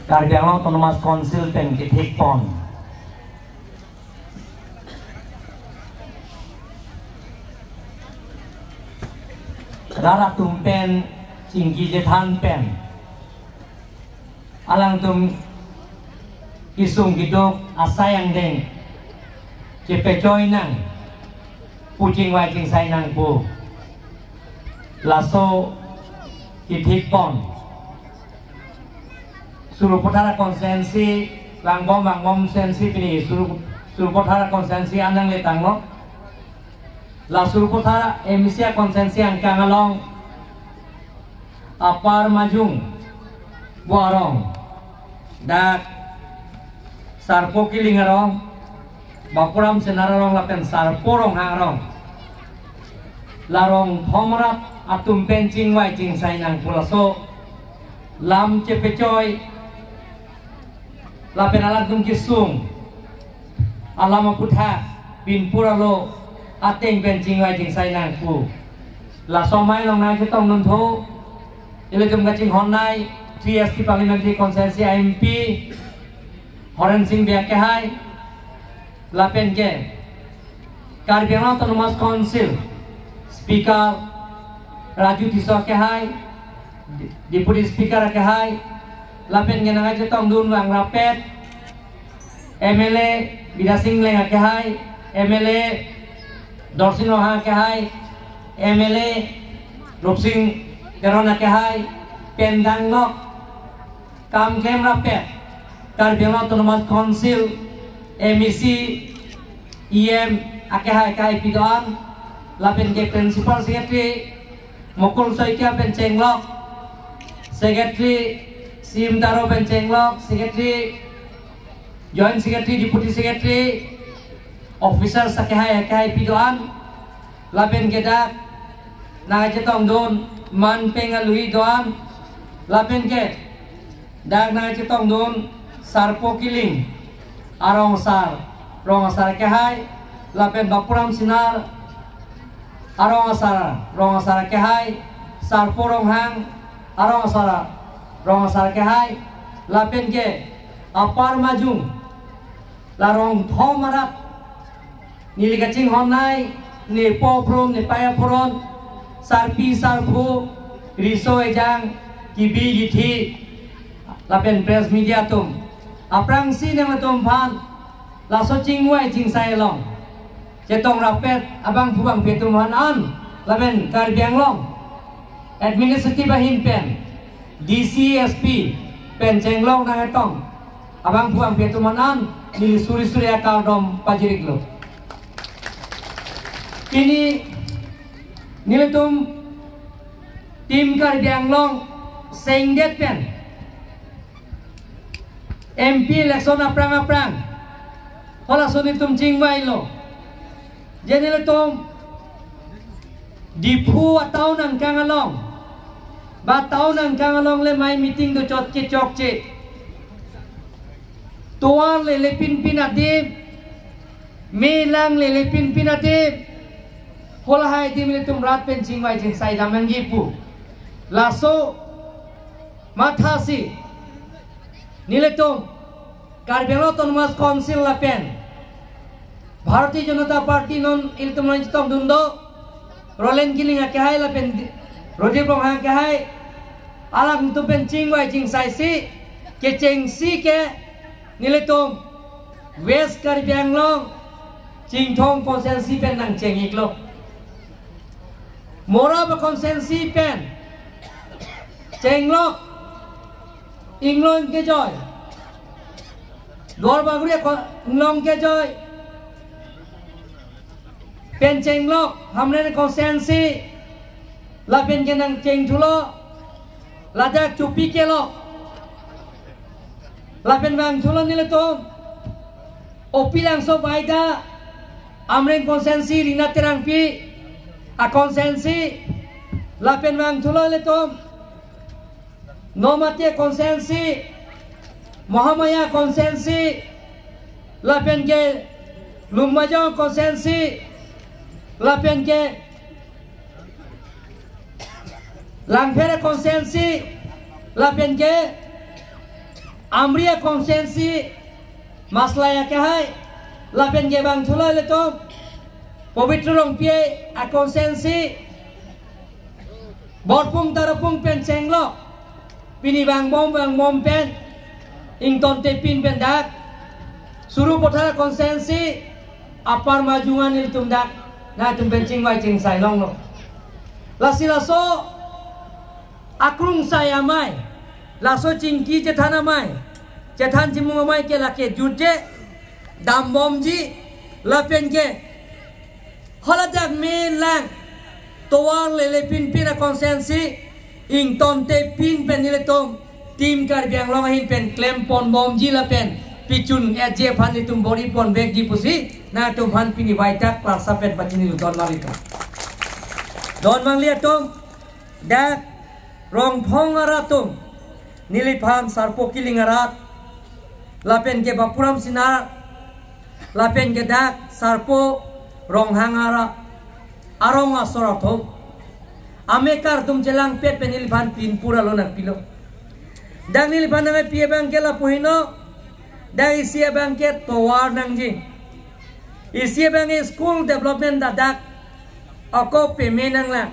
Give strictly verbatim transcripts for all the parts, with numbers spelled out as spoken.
Karbi Anglong Autonomous Council pen kethekpon rat atum pen chingki chethan pen alangtum kesung keduk asai angdeng chepechoi nang pu, chingvai chingsai nang pu, laso kethekpon Sarupathar constituency, vangbom vangbom constituency, pini Saru, Sarupathar constituency an nangletanglo. La Sarupathar MAC constituency angkang along Upper Majung Bo arong, dak Sarpo Killing arong, Bapuram Singnar arong lapen Sarpo Ronghang arong, la rong thom rat atum pen chingvai chingsai nang pu laso lam chepechoi lapen alangtum kesung alam aputhak binpur alo ateng pen chingvai chingsai nang pu, laso amei along nangchetongdun thu ilitum kachinghonnei three S T Parliamentary Constituency MP Horen Sing Bey akehai, lapen ke Karbi Anglong Autonomous Council Speaker Raju Tisso akehai, Deputy Speaker akehai, lapen ke nangchetongdun vang rapet MLA Bidya Sing Engleng akehai, MLA Dorsing Ronghang akehai, MLA Rupsing Teron akehai, pen danglok kam klem rapet Karbi Anglong Autonomous Council MAC, EM akehai akehai pi do-an, lapen ke Principal Secretary Mukul Saikia pen chenglok, Secretary Sim Taro pen chenglok, Secretary, Joint Secretary, Deputy Secretary, officers akehai akehai pi do-an, lapen ke dak nangchetongdun man peng alui do-an, lapen ke dak nangchetongdun Sarpo Killing arong asar rong asar akehai, lapen Bapuram Singnar arong asar rong asar akehai, Sarpo Ronghang arong asar rong asar akehai, lapen ke Upper Majung, la rong thom arat neli kachinghonnei, ne po aphrung, ne pei aphrung, sarpi sarpo, riso ejang, kebi kethe, lapen press media atum, aphrangsi nangtumphan laso chingvai chingsai along chetong rapet abangphu bangphi atum aphan an, lapen Karbi Anglong administrative ahin pen, DC, SP pen chenglok nangketong abangphu bangphi atum aphan an neli suri suri akardom pajiriklo. Pini nelitum Team Karbi Anglong sengdet pen MP election aphrang aphrang halaso nelitum chingvailo. Je nelitum Diphu a-town angkang along, ba town angkang along le mei meeting do chotche chokche. Tovar le lepin pin adim, melang le lepin pin adim, halahai adim nelitum rat pen chingvai chingsai dam nangji pu, laso mathasi nelitum Karbi Anglong Autonomous Council lapen Bharatiya Janata Party non ilitum nangchetongdun do, Roland Killing akehai lapen Roderick Ronghang akehai, alangtum pen chingvai chingsaisi kechengsi ke nelitum West Karbi Anglong Chinthong constituency pen nangcheng-iklo. Moreh constituency pen chenglok Inglong kejoi, Duar Bagori ko-, Inglong kejoi pen chenglok Hamren constituency lapen ke nangchengthulo, ladak Chopi kelok, lapen vangthulo nelitum Opilangso Baida, Amreng constituency, Rina Terangpi a-constituency, lapen vangthulo nelitum Nomati constituency, Mahamaya constituency, lapen ke Lumbajong constituency, lapen ke Langpher constituency, lapen ke Amri a constituency, Maslai akehai, lapen ke bang thulo ilitum, Pabitra Rongpi a constituency, Borpung Tarapung pen chenglok, pini vangbom vangbom pen, ingtonte pin pen dak, Sarupathar constituency, Upper Majung an ilitum dak, nangtum pen chingvai chingsai longlo. Lasi laso akrungsai amei, laso chingki chethan amei, chethan chimung amei ke lake jutje, dambomji, lapen ke, haladak men lang, tovar lele pin pin a constituency, ingtonte pin pen ilitum, Team Karbi Anglong ahin pen klempon bomji lapen, pichun etji aphan ilitum bor-i ponvekji pusi, nangtum aphan pini vaitak klarsa pen pachinilo don mangli atum. Don mangli atum, dak Rongphong arat atum, neliphan Sarpo Killing arat, lapen ke Bapuram Singnar, lapen ke dak Sarpo Ronghang arat, arong asor atum. Amekar atum chelangpet pen neliphan pinpur alo nangpilo. Dak neliphan nangpi abang ke lapu heno, dak isi abang ke tovar nangji. Isi abang ke school development dak dak ako peme nanglang.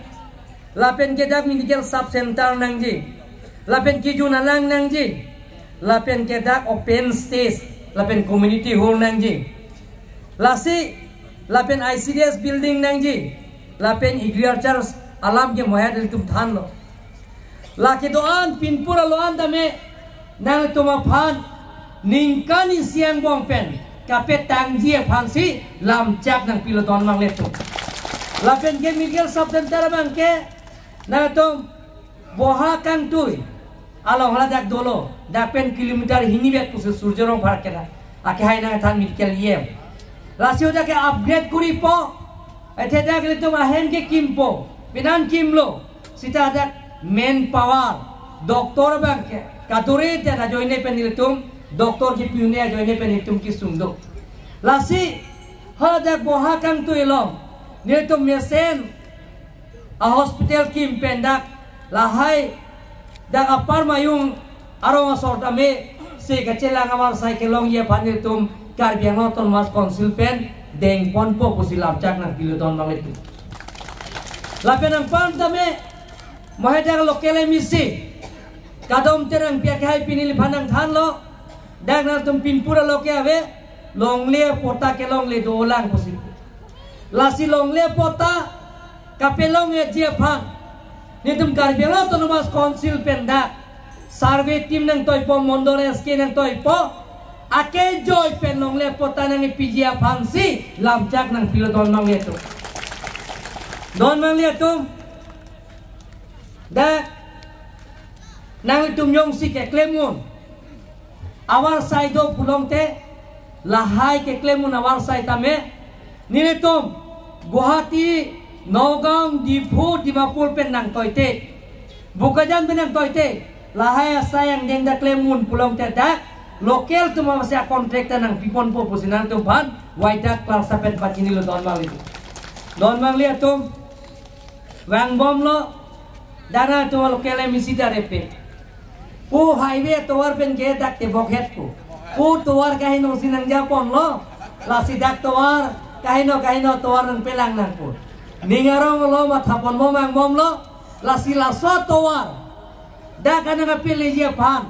Lapen ke dak medical sub center nangji. Lapen kejun alang nangji. Lapen ke dak open stage. Lapen community hall nangji. Lasi, lapen I C D S building nangji. Lapen agriculture alam ke mohet ilitum thanlo. Lake do-an pinpur alo an tame nangtum aphan ningkan isi angbong pen kapetangji aphansi lamchak nangpilo don mangli atum. Lapen ke medical sub center abang ke nangtum Boha Kangtui along haladak dolo, dak pen kilometer hini vet pusi Surjya Rongphar kena akehai nangthan medical E M. Lasi dak ke upgrade koripo, athe dak ilitum ahem ke kimpo, penan kimlo, sita dak manpower, doctor abang ke, kadore dak ajoine pen ilitum, doctor ke piune ajoine pen ilitum kesung do. Lasi, haladak Boha Kangtui along, nelitum mesen, a hospital kim pen dak, lahai, dak Upper Majung arong asor tame, se kachelang avarsai kelongji aphan nelitum Karbi Anglong Autonomous Council pen dengponpo pusi lamchak nangpilo don mangli atum. Lapen anpar tame, mohet dak local M A C, Kadom Terangpi akehai pini neliphan nangthanlo, dak nangtum pinpur alo ke ave, longle patta kelongle dolang pusi. Lasi longle patta kapelong etji aphan, nelitum Karbi Anglong Autonomous Council pen dak survey team nangtoipo, mondol S K nangtoipo, akejoi pen longle patta nangpiji aphansi lamchak nangpilo don mangli atum. Don mangli atum, dak nangtum jongsi keklem un avarsai do pulote, lahai keklem un avarsai tame, nelitum Guwahati, Nagaon, Diphu, Dimapur pen nangtoite, Bokajan pen nangtoite, lahai asai angdeng dak klem un pulote dak local atum aphansi a contract ta nangpiponpo pusi nangtum aphan vaitak klarsa pen pachinilo don mangli. Don mangli atum, vangbomlo, dak nangtum local M A C ta repe. Pu highway tovar pen ke dak tebok het pu. Pu tovar kaheno si nangjaponlo. Lasi dak tovar kaheno kaheno tovar nangpelang nang pu. Ning arong lo mathaponbom vangbomlo. Lasi laso tovar dak kanang apeleji aphan,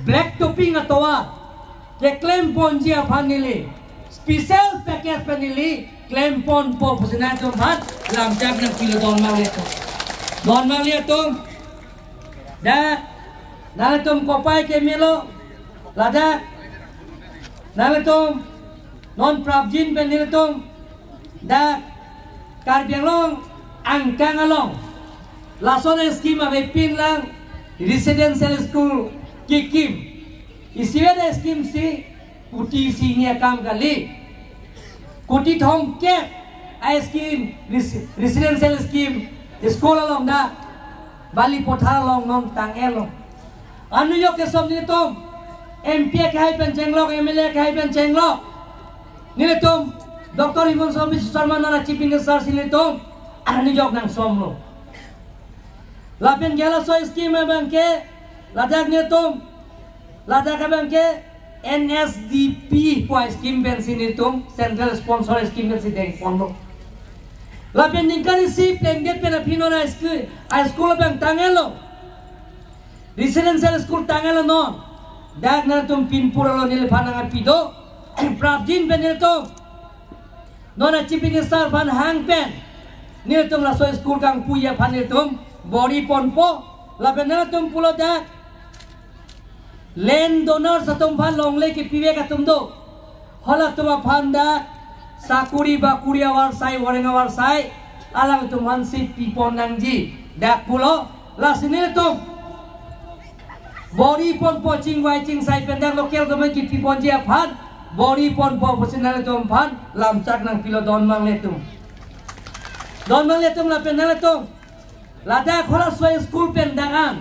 black topping atovar keklemponji aphan neli special package pen neli klemponpo pusi nangtum aphan lamchak nangpilo don mangli atum. Don mangli atum, dak nangtum kopai kemelo, ladak nangtum non prapjin pen nelitum dak Karbi Anglong angkang along lason scheme avepinlang, residential school kekim. Isivet scheme si kuti isi hini akam kali. Kuti thomkep a scheme, res-, residential scheme, school along dak Balipathar along non tang-etlo. Anujok kesom nelitum, M P akehai pen chenglok, M L A akehai pen chenglok, nelitum Doctor Himanta Biswa Sarma non a Chief Minister si nelitum anujok nangsomlo. Lapen ke laso scheme abang ke ladak nelitum Ladak abang ke N S D P pu a-scheme pensi nelitum, central sponsor scheme pensi dengponlo. Lapen ningkan isi plengdet pen aphi non a-school, a-school abang tanglo. Residential school tanglo non. Dak nangtum pinpur along neliphan nangpi do. Prapjin pen nelitum, non a-Chief Minister aphan hang pen nelitum laso school kangpuji aphan nelitum bor-i ponpo. Lapen nangtum pulo dak land donors atum aphan longle kepivek atum do. Halatum aphan dak sakuri bakuri avarsai, wareng avarsai, alangtum aphansi pipon nangji. Dak pulo, lasi nelitum bor-i ponpo, chingvai chingsai pen dak local government kepiponji aphan bor-i ponpo pusi nangtum aphan lamchak nangpilo don mangle atum. Don mangle atum, lapen nangtum ladak halaso school pen dak an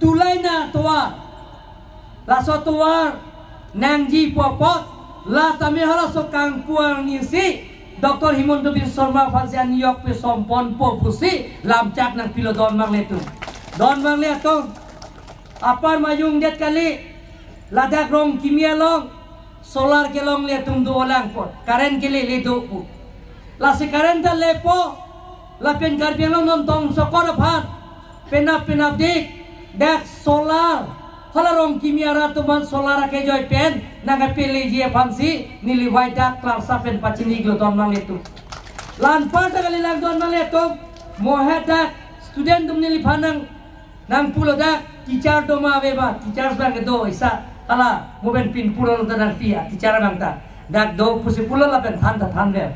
tulai na tovar, laso tovar nangji pu apot, la tame halaso kangpu arnisi Doctor Himanta Biswa Sarma aphansi aniyok pesom ponpo pusi lamchak nangpilo don mangle atum. Don mangle atum, apar majung det kali, ladak Rongkimi along solar kelongle atum do lang po, current kelele do pu. Lasi current ta lepo, lapen Karbi Anglong non tong sokor aphan penap penapdik dak solar hala Rongkimi arat atum aphan solar akejoi pen nangkepeleji aphansi neli vai dak klarsa pen pachini-iklo don mangle atum. La anparta kalilang don mangle atum, mohet dak student atum neliphan nang nangpulo dak teacher do ma ave ma, teachers abang do isa, hala mo pen pinpur along ta nangpi a-teacher abang ta. Dak do pusi pulo lapen than ta thanver.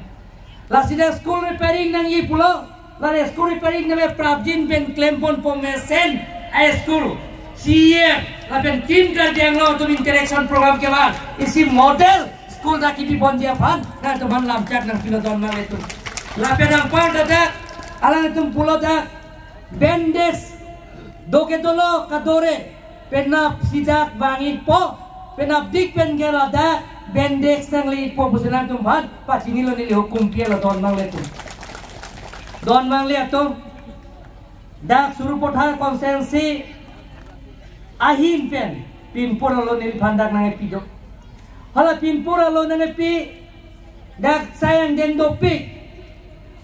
Lasi dak school repairing nangji pulo, la school repairing nangve prapjin pen klem ponpo mesen a-school. C E M lapen Team Karbi Anglong atum interaction program kevan isi model school dak kepiponji aphan nangtum aphan lamchak nangpilo don mangle atum. Lapen anparta dak alangtum pulo dak bandage do ke dolo kadore, penap sidak vang-ikpo, penapdik pen ke ladak bandage nangle-ikpo pusi nangtum aphan pachinilo, neli hukum pilo don mangle atum. Don mangle atum, dak Sarupathar constituency ahin pen pinpur along neliphan dak nangpi do. Hala pinpur along nangpi dak sai angdeng dopik,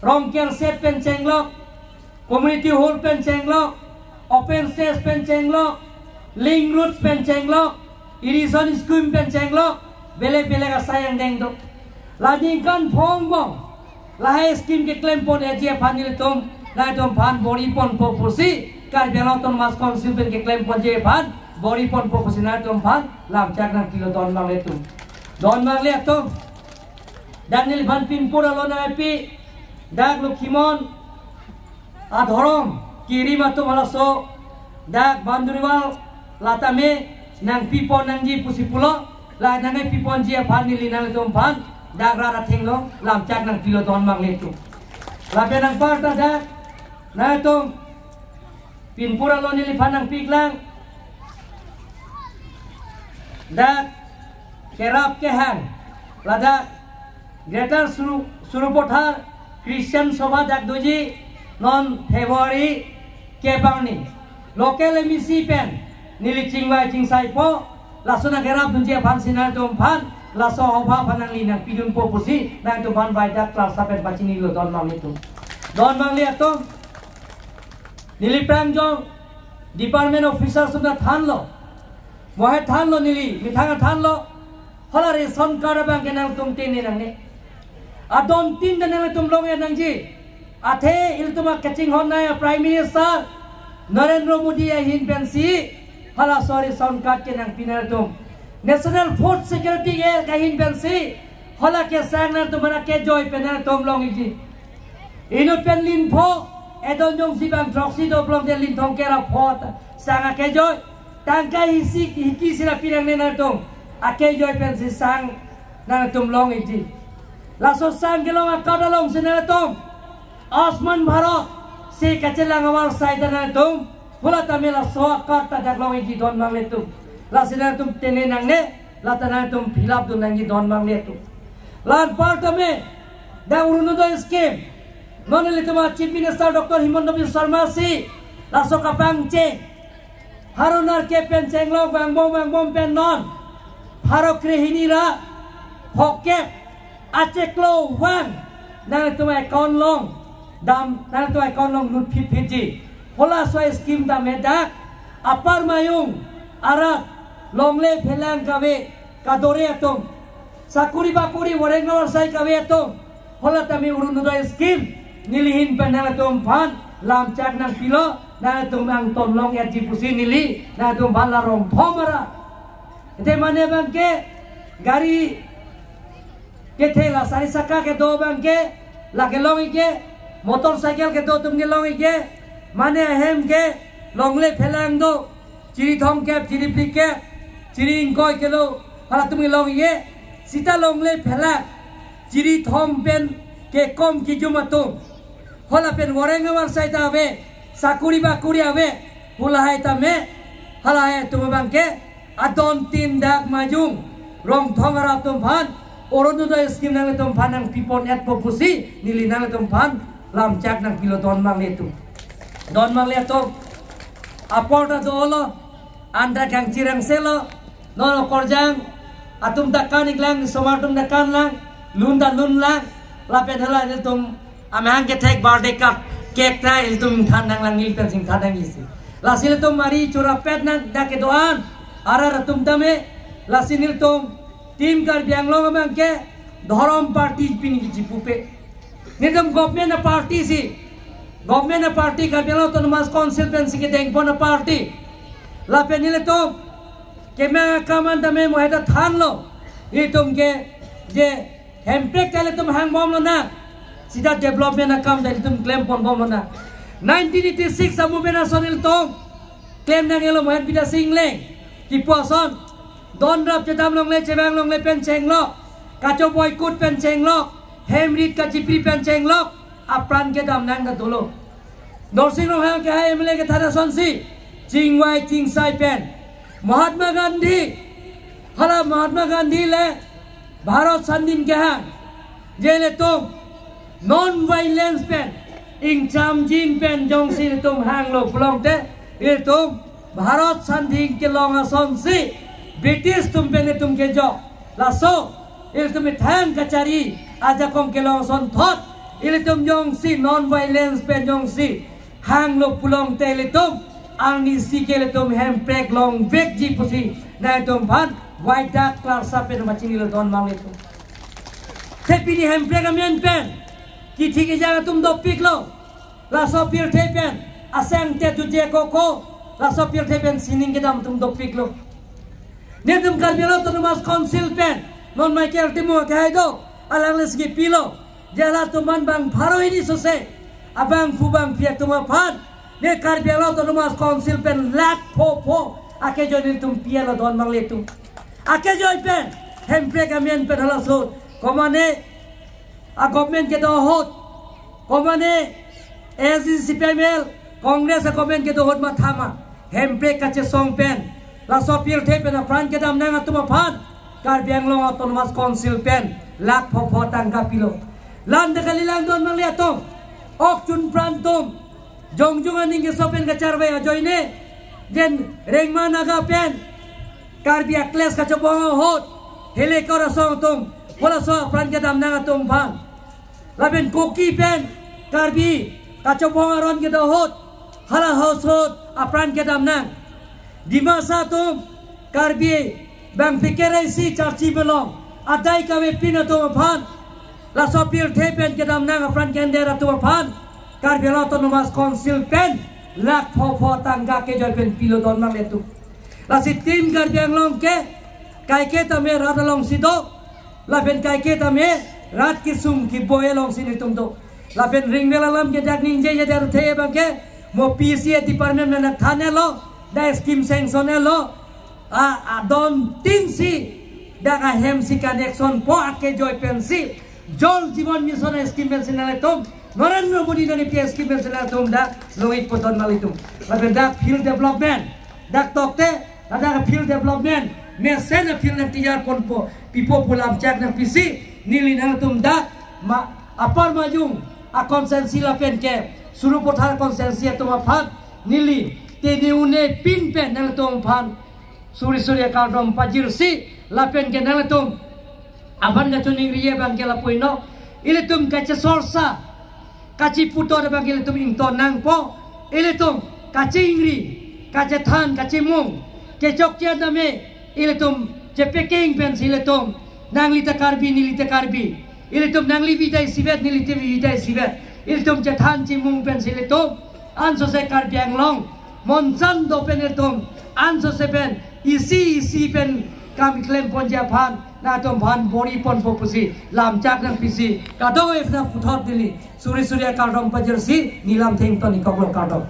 Rongkerset pen chenglok, community hall pen chenglok, open stage pen chenglok, link road pen chenglok, irrigation scheme pen chenglok, belek belek asai angdeng do. La ningkan phongbong lahai scheme keklem ponji aphan nelitum, nangtum aphan bor-i ponpo pusi, Karbi Anglong Autonomous Council pen keklem ponji aphan bor-i ponpo pusi nangtum aphan lamchak nangpilo don mangle atum. Don mangle atum, dak neliphan pinpur along nangpi dak Lokhimon adhorom kirim atum halaso dak boundary wall la tame nangpipon nangji pusi pulo, la nangpiponji aphan neli nangtum aphan dak rat athengno lamchak nangpilo don mangle atum. Lapen anparta dak nangtum pinpur along neliphan nangpiklang dak kerap kehang ladak Greater Suru-, Sarupathar Christian Sabha dak doji non February kep arni local M A C pen neli chingvai chingsaipo, laso nangkerap dunji aphansi nangtum aphan laso hobha aphan nangli nangpidunpo pusi nangtum aphan vai dak klarsa pen pachinilo don mangle atum. Don mangle atum, neli prangjong department officers atum ta thanlo. Mohet thanlo, neli methang thanlo. Hala ration card abang ke nangtum tene nangne. Adon tin ta nangtum long-et nangji. Athe ilitum akachinghon nai a Prime Minister Narendra Modi ahin pensi halaso ration card ke nangpi nangtum. National Food Security Act ahin pensi hala kesang nangtum aphan akejoi pen nangtum long-ikji. Inut pen lin pho, edon jongsi bang throksi do pulote lin thomkep ra pho ta sang akejoi. Tangka isi hiki isi ra pi nangne nangtum. Akejoi pensi sang nangtum long-ikji. Laso sang kelong a-card alongsi nangtum Ayushman Bharat si kachelang avarsai ta nangtum hala tame laso a-card ta dak long-ikji don mangle atum. Lasi nangtum tene nangne, la ta nangtum fill up dun nangji don mangle atum. La anparta me dak Orunodoi scheme, non ilitum a-Chief Minister Doctor Himanta Biswa Sarma si laso kapangcheng Pharo nerkep pen chenglok vangbom vangbom pen non pharo krehini ra phokep achiklo vang nangtum account along dam, nangtum account along lut phit phitji. Halaso scheme dam hedak apar majung arat longle phelang kave kadore atum, sakuri bakuri voreng nor sai kave atum, hala tame Orunodoi scheme nelihin pen nangtum aphan lamchak nangpilo, nangtum angton long-etji pusi neli nangtum aphan la rong thom arat. Ete mane abangke gari kethela sari saka kedo abangke la kelong-ik ke, motorcycle kedo atum kelong-ik ke, mane ahem ke longle phelang do, chiri thomkep, chiri phlikep, chiri ingkoi kelo, halatum kelong-ik ke. Sita longle phelang chiri thom pen kekom kejum atum, hala pen voreng avar sai ta ave, sakuri bakuri ave, pu lahai tame, halahai atum abangke adon tin dak majung rong thom arat atum aphan Orunodoi scheme nangtum aphan nangpipon-etpo pusi neli nangtum aphan lamchak nangpilo don mangle atum. Don mangle atum, apor ta dolo, anta kangchirang selo, non okorjang atum ta kan-iklang, somar atum ta kanlang, lun ta lunlang, lapen hala ilitum amahang kethek birthday cake, cake ta ilitum than nanglang, neli pen sing than nang isi. Lasi ilitum mari churapet nang dak kedo-an arat atum tame, lasi nelitum Team Karbi Anglong abangke dhorom party pini kechipupe. Nelitum government a-party si, government a-party, Karbi Anglong Autonomous Council pensi kedengpon a-party. Lapen nelitum kemang akam an tame mo heta thanlo. Nelitum ke je hemprek ta ilitum hangbomlonang, sita development akam ta ilitum klemponbomlonang. Nineteen eighty-six a-movement ason ilitum klem nang-elo, Mohan Bidya Sing Engleng kipu ason. Don rap chedam longle, chevang longle pen chenglok, kachoboikut pen chenglok, hem rit kachipri pen chenglok, apran kedam nang ta dolo. Dorsing Ronghang kehai M L A kethan asonsi chingvai chingsai pen Mahatma Gandhi, hala Mahatma Gandhi le Bharat Sandhin kehang, je ilitum non-violence pen, ingchamjin pen jongsi ilitum hanglo pulote, ilitum Bharat Sandhin kelong asonsi British atum pen ilitum kejok. Laso ilitum methang kachari ajakong kelong asonthot, ilitum jongsi non-violence pen jongsi hanglo pulote, ilitum arnisi ke ilitum hemprek longvekji pusi nangtum aphan waidak klarsa pen pachinilo don mangle atum. Te pini hemprek amen pen kithi kejang atum dopiklo. Laso pirthe pen aseng te duje koko, laso pirthe pen sining kedam atum dopiklo. Nelitum Karbi Anglong Autonomous Council pen non Michael Timung kehai do, alang le sigi pilo, je halatum an bang pharo hini sose abangphu bangphi atum aphan ne Karbi Anglong Autonomous Council pen lakh pho pho akejoi nelitum pilo don mangle atum. Akejoi pen hemprek amen pen halaso komane a-government kedo ahut, komane A I C C P I M L, Congress a-government kedo ahut mathama hemprek kachesong pen, laso pirthe pen apran kedam nang atum aphan Karbi Anglong Autonomous Council pen lakh pho pho tangka pilo. Lan ta kalilang don mangle atum, ok chun pran atum, jongjung aning keso pen kacharvai ajoine, jen Rengma Naga pen Karbi a-clash kachobong ahut, Helekor asong atum, halaso apran kedam nang atum aphan. Lapen Kuki pen Karbi kachobong aron kedo ahut, halaso ahut apran kedam nang. Dimasa atum, Karbi bangphi kere isi charchi belong, adai kavepin atum aphan, laso pirthe pen kedam nang apran kender atum aphan Karbi Anglong Autonomous Council pen lakh pho pho tangka kejoi pen pilo don mangle atum. Lasi Team Karbi Anglong ke kaike tame rat alongsi do, lapen kaike tame rat kesung keboi alongsi nelitum do. Lapen ringvel alam ke dak ningjeje dak the abangke mo P C A department pen nangthan-etlo, dak scheme sanction-etlo, a, adon tin si dak ahem si connection po akejoi pensi Jal Jeevan Mission a-scheme pensi nanglitum, Narendra Modi nangkepi a-scheme pensi nanglitum dak long-ikpo don manglitum. Lapen dak field development, dak tokte, dak field development mesen a-field nangtiyar ponpo, pipo pu lamchak nangpisi, neli nangtum dak ma, apar majung a-constituency lapen ke Sarupathar constituency atum aphan neli Te ne une pin pen nangtum aphan suri suri akardom pajirsi, lapen ke nangtum aphan kachoningri abang ke lapu-i non. Ilitum kachesorsa, kacheputhot abang ke ilitum ington nangpo. Ilitum kachingri, kachethan, kachimung, kechokche dame, ilitum chepekeng pensi ilitum, nangli ta Karbi, neli ta Karbi, ilitum nangli Bidya Isivet, neli ta Bidya Isivet, ilitum chethan chimung pensi ilitum ansose Karbi Anglong monsan do pen ilitum ansose pen isi isi pen kam klem ponji aphan nangtum aphan bor-i ponpo pusi lamchak nangpisi kadokave aphan puthot neli suri suri akardom pajirsi neli lam thengton-ikoklo, kardom.